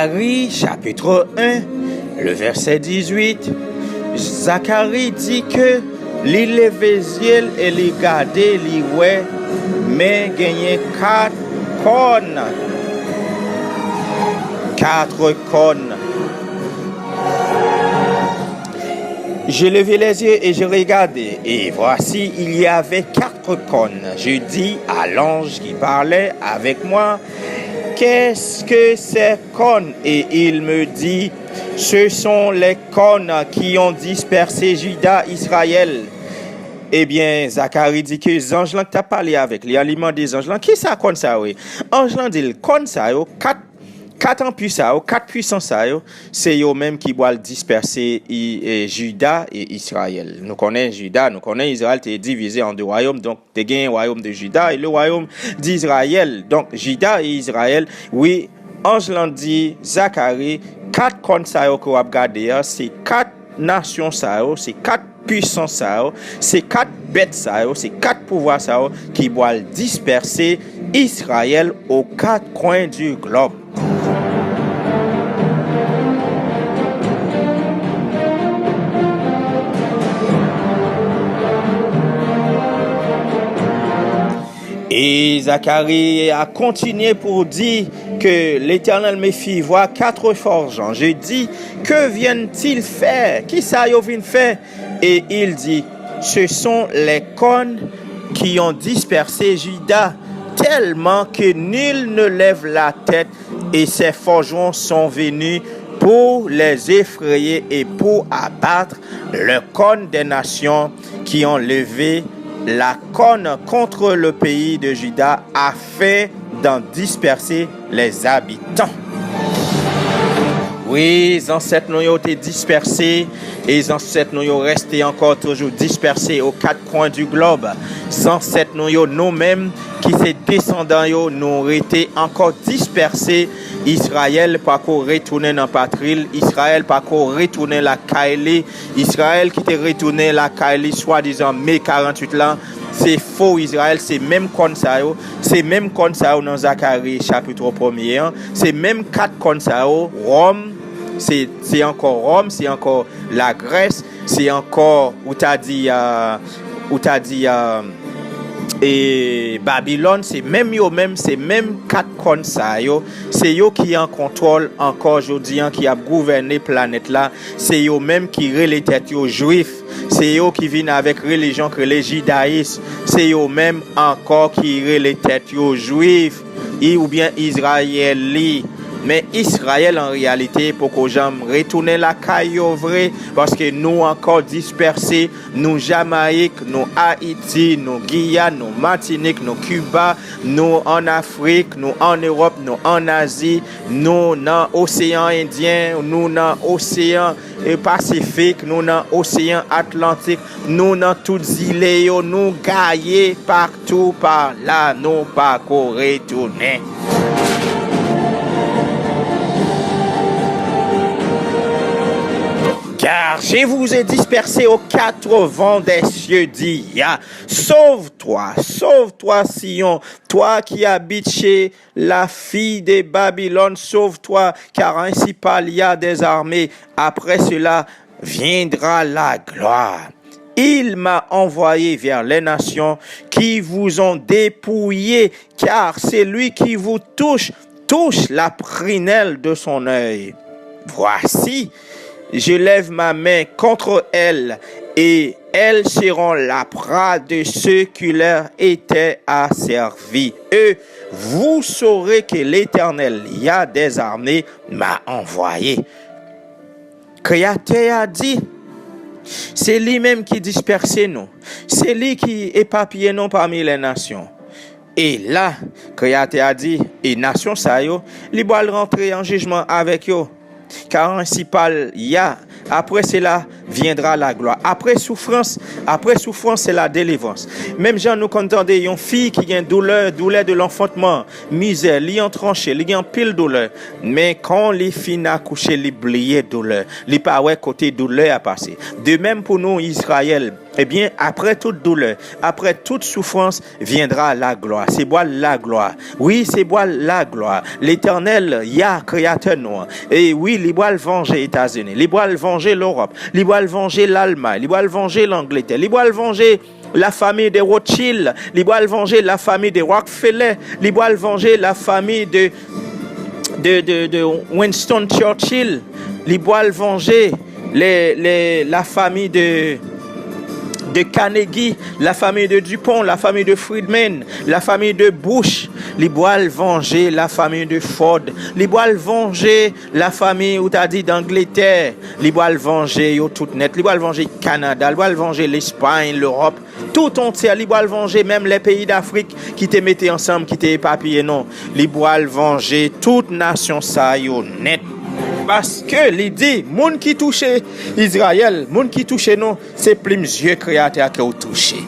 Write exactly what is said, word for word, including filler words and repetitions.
Zacharie chapitre un, le verset dix-huit, Zacharie di ke li leve zye l e li gade, li wè, men genyen kat kòn. Quatre cornes. Je levai les yeux et je regardai, et voici, il y avait quatre cornes. Je dis à l'ange qui parlait avec moi, qu'est-ce que ces cornes? Et il me dit, ce sont les cornes qui ont dispersé Juda, Israël. Ebyen, Zakari di ke zanj lan ki t ap pale avèk li an, li mande zanj lan, kisa kòn sa yo ye? Anj lan di l, kòn sa yo, kat, kat anpi sa yo, kat pwisans sa yo, se yo menm ki pral dispèse I- e, Jida e Izrayèl. Nou konnen Jida, nou konnen Izrayèl te divize an de wayòm, donk te gen wayòm de Jida e le wayòm d'Izrayèl. Donk, Jida e Izrayèl, wi, anj lan di Zakari, kat kòn sa yo ke w ap gade a, se kat nasyon sa yo, se kat pwisans sa yo, se kat bèt sa yo, se kat pouvwa sa yo ki pral dispèse Izrayèl aux quatre coins du globe. Et Zacharie a continué pour dire que l'Éternel me fit voir quatre forgerons. Je dis, que viennent-ils faire? Kisa yo vin fè? Et il dit, ce sont les cornes qui ont dispersé Juda, tellement que nul ne lève la tête, et ces forgerons sont venus pour les effrayer et pour abattre les cornes des nations qui ont levé la corne contre le pays de Juda afin d'en disperser les habitants. Wi, zansèt nou yo te dispèse, e zansèt nou yo reste encore toujours dispersés aux quatre coins du globe. Zansèt nou yo, nou menm, ki se desandan yo, nou rete encore dispersés. Izrayèl pako retounen nan patri l, Izrayèl pako retounen lakay li, Izrayèl ki te retounen lakay li swadizan me karanntuit lan, se fo Izrayèl, se menm kòn sa yo, se menm kòn sa yo nan Zakari chapit premye an, se menm kat kòn sa yo, Wòm, se, se ankò Wòm, se ankò Lagrès, se ankò, ou ta di, euh, ou ta di, euh, e Babilòn, se menm yo menm, se menm kat kòn sa yo, se yo ki an kontwòl ankò jodi an, ki ap gouvène planèt la, se yo menm ki rele tèt yo Jwif, se yo ki vin avèk relijyon k rele Jidayis, se yo menm ankò ki rele tèt yo Jwif, i- oubyen Izrayèli. Men Izrayèl, an reyalite, poko janm retounen lakay yo vre, paske nou ankò dispèse, nou Jamayik, nou Ayiti, nou Giyàn, nou Matinik, nou Kiba, nou ann Afrik, nou ann Ewòp, nou ann Azi, nou nan Oseyan Endyen, nou nan Oseyan, e, Pasifik, nou nan Oseyan Atlantik, nou nan tout zile yo, nou gaye patou pa la, nou pako retounen. Car je vous ai dispersés aux quatre vents des cieux, dit Yah. Sauve-toi, sauve-toi, Sion, toi qui habites chez la fille de Babylone, sauve-toi, car ainsi parle Yah des armées. Après cela viendra la gloire. Il m'a envoyé vers les nations qui vous ont dépouillés, car celui qui vous touche touche la prunelle de son œil. Voici, je lève ma main contre elles, et elles seront la proie de ceux qui leur étaient asservis. Et vous saurez que l'Éternel, Yah des armées, m'a envoyé. Kreyatè a di, se li menm ki dispèse nou, se li ki epapiye nou pami lè nasyon. E la, Kreyatè a di, e nasyon sa yo, li pral rantre an jijman avèk yo. Car ainsi parle Yah, après cela viendra la gloire. Après souffrance, après souffrance, c'est la délivrance. Menm jan nou konn tande yon fi ki gen doulè, doulè de l'enfantement, mizè, li an tranche, li gen anpil doulè. Men kan li fin akouche, li bliye doulè. Li pa wè kote doulè a pase. De menm pou nou, Izrayèl, Ebyen, apre tout doulè, apre tout soufrans, viendra la gloire. Se bwal la gloire. Wi, se bwal la gloire. Letènèl, Ya, Kreyatè nou an. E wi, li pral vanje Etazini. Li pral vanje Lewòp. Li pral vanje Lalmay. Li pral vanje Langletè. Li pral vanje la famille de Rothschild. Li pral vanje la famille de Rockefeller. Li pral vanje la famille de, de, de, de Winston Churchill. Li pral vanje le, le, la famille de, de Carnegie, la famille de Dupont, la famille de Friedman, la famille de Bush. Li pral vanje la famille de Ford. Li pral vanje la famille, ou ta di, d'Angleterre. Li pral vanje yo tout nèt. Li pral vanje Kanada. Li pral vanje Lespay, Lewòp. Tout antyè, li pral vanje menm lè peyi Dafrik ki te mete ansanm, ki te epapiye nou. Li pral vanje tout nasyon sa yo nèt. Paske li di, moun ki touche Izrayèl, moun ki touche nou, se plim zye Kreyatè a ke w touche.